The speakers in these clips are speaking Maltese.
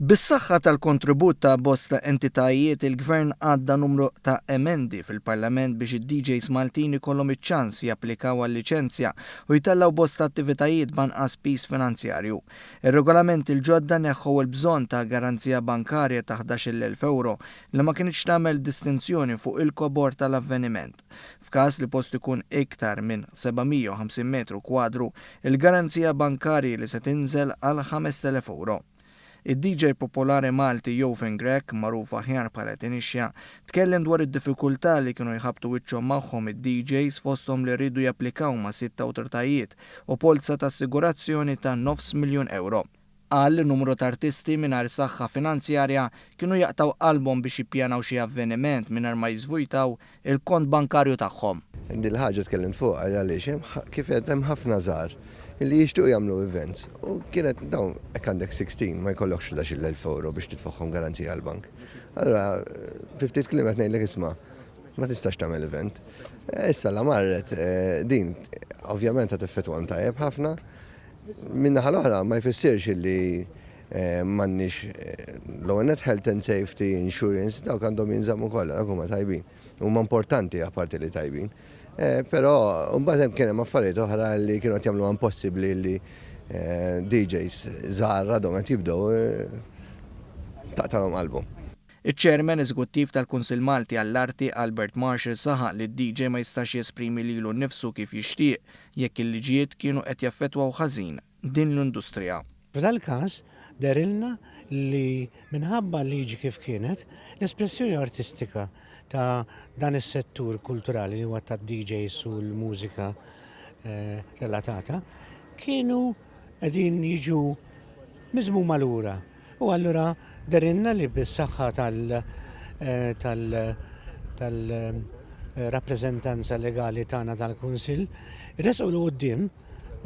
Bis-saħħa tal-kontribut ta' bosta entitajiet, il-Gvern għadda numru ta' emendi fil-Parlament biex id-DJs Maltin ikollhom iċ-ċans japplikaw għal liċenzja u jtellgħu bosta attivitajiet b'anqas piż finanzjarju. Ir-regolamenti l-ġodda neħħew il-bżonn ta' garanzija bankarja ta' 11,000 ewro li ma kinitx tagħmel distinzjoni fuq il-kobor tal-avveniment. F'każ li post ikun iktar minn 750 metru kwadru, il-garanzija bankarji li se tinżel għal 5,000 ewro. Id-DJ popolari Malti Jovan Grech, magħruf aħjar bħala Tinixja, tkellem dwar id-diffikultà li kienu jħabbtu wiċċhom magħhom id-DJs fosthom li riedu japplikaw ma' sitt awtoritajiet u polza ta' assigurazzjoni ta' nofs miljun ewro. Qal li numru ta' artisti mingħajr saħħa finanzjarja kienu jaqtgħu qalbhom biex jippjanaw xi avveniment mingħajr ma jiżvujtaw il-kont bankarju tagħhom. Din il-ħaġa tkellimt fuqha għaliex hemm kif għedt hemm ħafna żgħar li jixtiequ jagħmlu events u kienet dawn hekk għandek 16 ma jkollokx 11,000 ewro biex titfagħhom garanzija għall-bank. Allura fi ftit kliem qed ngħidlek isma' ma tistax tagħmel event. Issa la marret din ovvjament qed teffettwahom tajjeb ħafna. Min-naħa l-oħra ma jfissirx illi M'għandniex l-ewwel nett health and safety insurance dawk għandhom jinżammu kollha, dawk huma tajbin. Huma importanti apparti li tajbin. Però mbagħad hemm kien hemm affarijiet oħra li kienu qed jagħmluha impossibbli li DJs żgħar għadhom qed jibdew taqtalhom qalbhom. Iċ-Chairman Eżekuttiv tal-Kunsill Malti għall-Arti Albert Marshall saħaq li d-DJ ma jistax jesprimi lilu nnifsu kif jixtieq jekk il-liġijiet kienu qed jaffettwaw ħażin din l-industrija. F'dal-każ, dehrilna li minħabba l-liġi kif kienet, l-espressjoni artistika ta' dan is-settur kulturali li huwa tad-DJs u l-mużika relatata kienu qegħdin jiġu miżmuma lura. U allura dehrilna li bis-saħħa tal tal tal-rappreżentanza legali tagħna tal-Kunsill, resqu 'l quddiem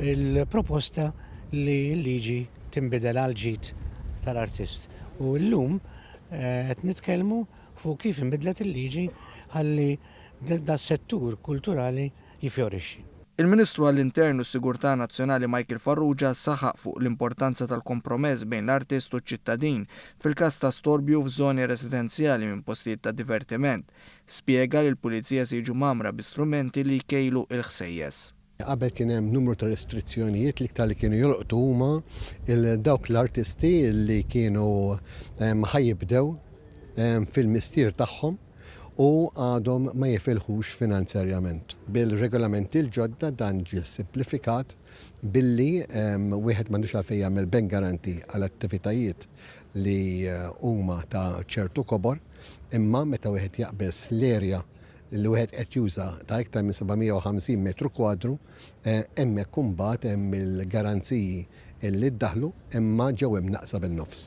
il-proposta li l-liġi tinbidel għall-ġid tal-artist. U llum qed nitkellmu fuq kif inbidlet il-liġi ħalli das-settur kulturali jifjorixxi. Il-Ministru għall-Intern u s-Sigurtà Nazzjonali Michael Farrugia saħaq fuq l-importanza tal-kompromess bejn l-artist u ċ-ċittadin fil-każ ta' storbju f'żoni residenzjali minn postijiet ta' divertiment. Spjega li l-Pulizija se jiġu mgħammra bi strumenti li jkejlu l-ħsejjes. Qabel kien hemm numru ta' restrizzjonijiet l-iktar li kienu jolqtu huma dawk l-artisti li kienu ħa jibdew fil-mistier tagħhom u għadhom ma jifilħux finanzjarjament. Bil-regolamenti l-ġodda dan ġie simplifikat billi wieħed m'għandux għalfejn jagħmel bank guarantee għal attivitajiet li huma ta' ċertu kobor imma meta wieħed jaqbeż l-area li wieħed qed juża ta' iktar minn 750 metru kwadru, hemmhekk imbagħad hemm il-garanziji li ddaħħlu imma ġew imnaqqsa bin-nofs.